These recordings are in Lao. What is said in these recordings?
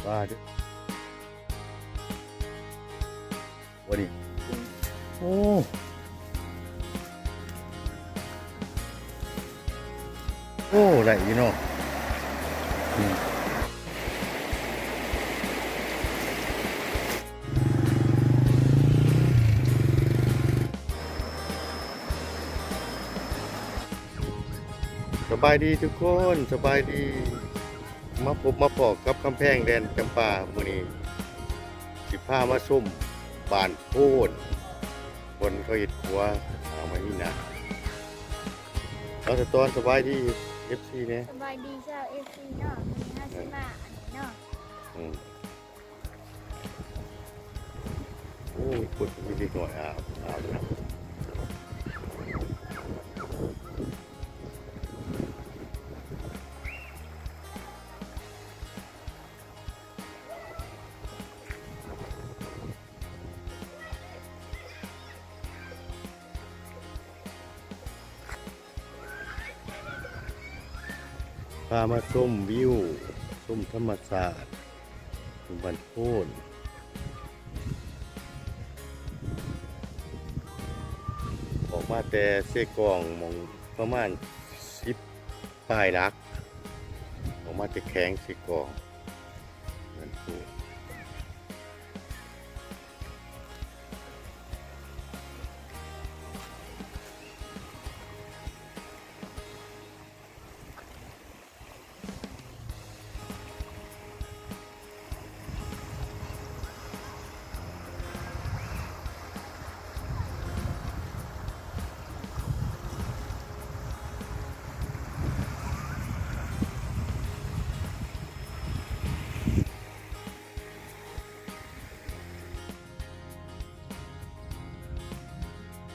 ປາເດີ້ ບໍ່ນີ້ ໂອ້ ໂອ້ ໄດ້ຢູ່ເນາະ ອືມ ສະບາຍດີທຸກຄົນ ສະບາຍດີ ມາພົບມາພໍ້ກັບກຳແພງແດນຈຳປາ ມື້ນີ້ຊິພາມາຊົມບ້ານໂພນ ບ່ອນເຂົາເຮັດຄົວ ອາ ມາມີນາ ສາວສະຕອນ ສະບາຍດີ ເອັຟຊີ ແດ່ ສະບາຍດີຊາວ ເອັຟຊີ ເນາະ ມື້ນີ້ເຮົາຊິມາອັນນີ້ເນາະ ອືມ ໂອ້ຍ ພຸ້ນມີເດັກນ້ອຍອາບ ອາບນ້ຳ ພາມາຊົມວິວ ຊົມທຳມະຊາດ ຢູ່ບ້ານໂພນ ອອກມາແຕ່ເຊກອງ ໝ່ອງປະມານສິບປາຍຫຼັກ ອອກມາແຕ່ແຂວງເຊກອງ ບ້ານໂພນ.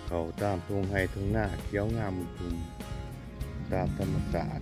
ເຂົ້າຕາມທົ່ງໄຮ່ທົ່ງນາຂຽວງາມອຸ່ມຕາມທຳມະຊາດ.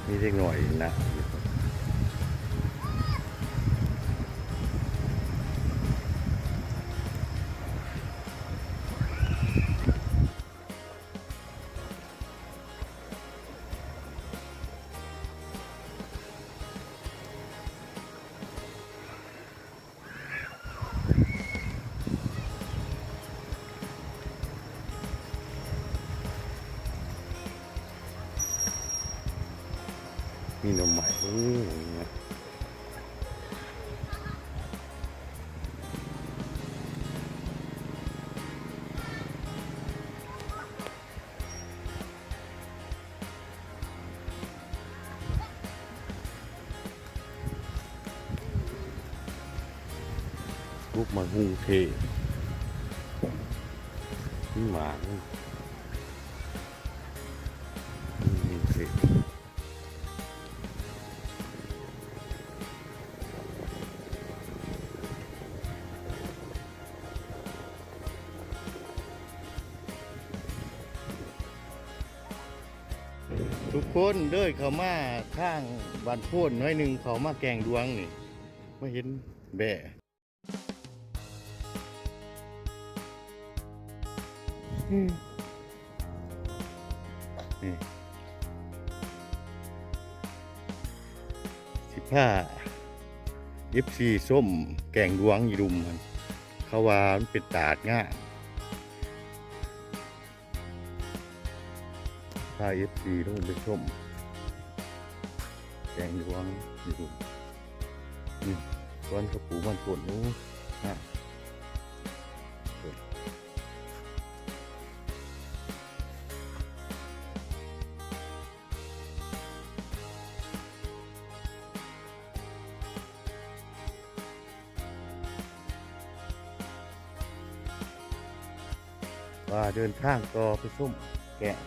ມີເດັກນ້ອຍນະ. ມີໜໍ່ໄມ້ ໂອ້ ເ ປູກໝາກຫຸ່ງເພ ມີໝາກ ໝາກຫຸ່ງເພ. ທຸກຄົນເດີ ເຂົ້າມາທາງບ້ານໂພນໜ້ອຍໜຶ່ງ ເຂົ້າມາແກ້ງດວງນີ້ ມາເຫັນແບ້. ນີ້ ຊິພາເອັຟຊີຊົມແກ້ງດວງຢູ່ລຸ່ມຫັ້ນ ເຂົາວ່າມັນເປັນຕາດງາມ. ພາເອັຟຊີລົງໄປຊົມແກ້ງດວງຢູ່ ນີ້ ສວນເຂົາປູກມັນຕົ້ນຢູ່ນະ. ວ່າເດີນທາງຕໍ່ໄປຊົມແກ້ງ.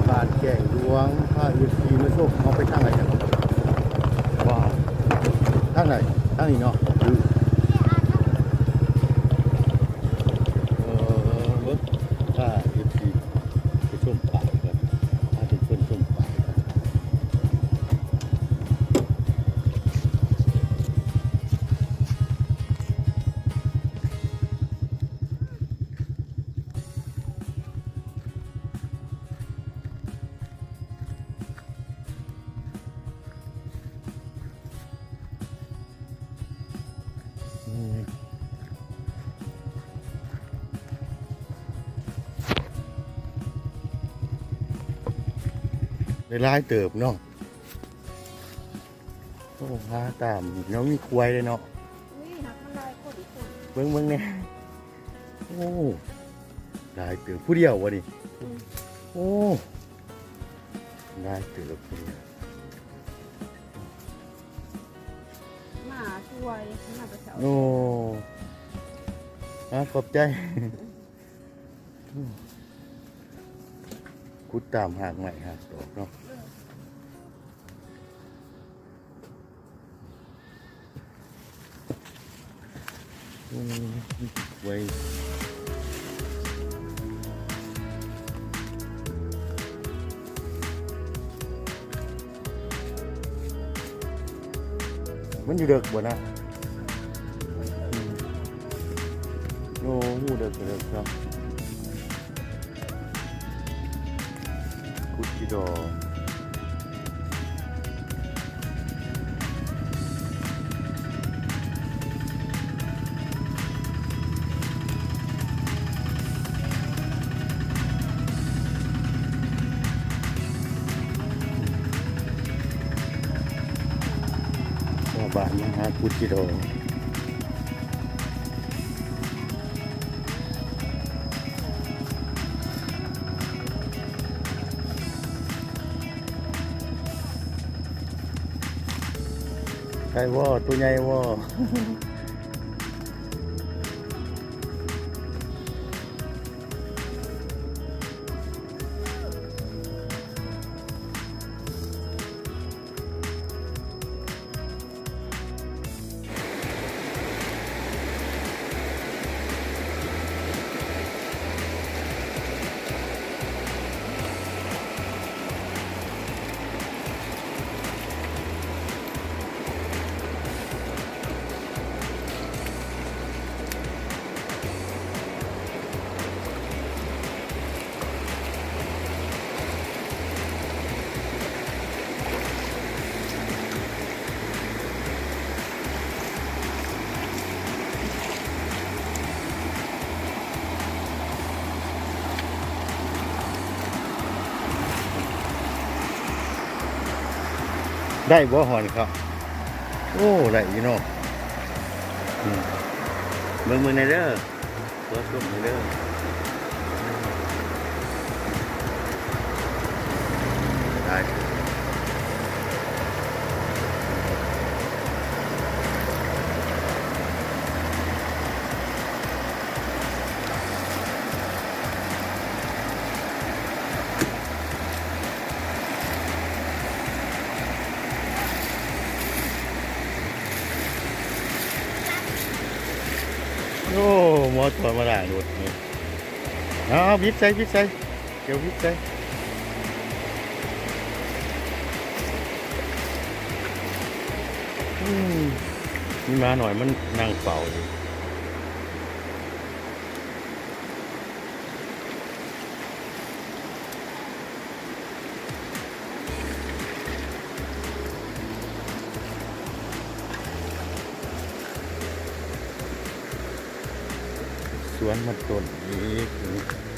ບ້ານແກ້ງດວງ ພາເອັຟຊີມາຊົມ. ເຮົາໄປທາງໃດກັນ? ວ່າທາງໃດ? ທາງນີ້ເນາະ. ເອີ ເບິ່ງ ພາເອັຟຊີໄປຊົມປ້າຍກ່ອນ ພາທຸກຄົນຊົມປ້າຍກ່ອນ. ໄດ້ຫຼາຍເຕີບເນາະ. ໂອ້ ຫາຕາມ ຍັງມີຄວາຍເດ້ເນາະ. ອຸ້ຍ ຫາກມັນຫຼາຍຄົນ ເບິ່ງ ເບິ່ງແດ່. ໂອ້ ຫຼາຍເຕີບ. ຜູ້ດຽວບໍ່ນີ້? ອືມ ໂອ້ ຫຼາຍເຕີບຜູ້ດຽວ. ມາຊ່ວຍ ມາແຕ່ເຊົ້າ. ໂອ້ ອາ ຂອບໃຈ. ຂຸດຕາມຮາກໄມ້ຮາກຕອກເນາະ. ໂອ້ ໄວ້ ມັນຢູ່ເດິກບໍ່ນະ? ອືມ ໂອ້ ຮູ້ເດິກ ເດີກເນາະ. ກຸດຈີ່ດໍ ຊາວບ້ານມາຫາກຸດຈີ່ດໍ. ໃຫຍ່ບໍ່? ໂຕໃຫຍ່ບໍ່? ໄດ້ບໍ່ ຮອນເຂົ້າ? ໂອ້ ໄດ້ຢູ່ເນາະ. ອືມ ເບິ່ງ ເບິ່ງແດ່ເດີ ຂໍຊົມແດ່ເດີ. ໄດ້. ໂອ້ ໝໍຈອດມາລ້າງລົດນີ້. ເອົາ ບິດໃສ່ ບິດໃສ່ ເຈົ້າບິດໃສ່. ອືມ ມີໝານ້ອຍມັນນັ່ງເຝົ້າຢູ່. ສວນມັນຕົ້ນອີກ.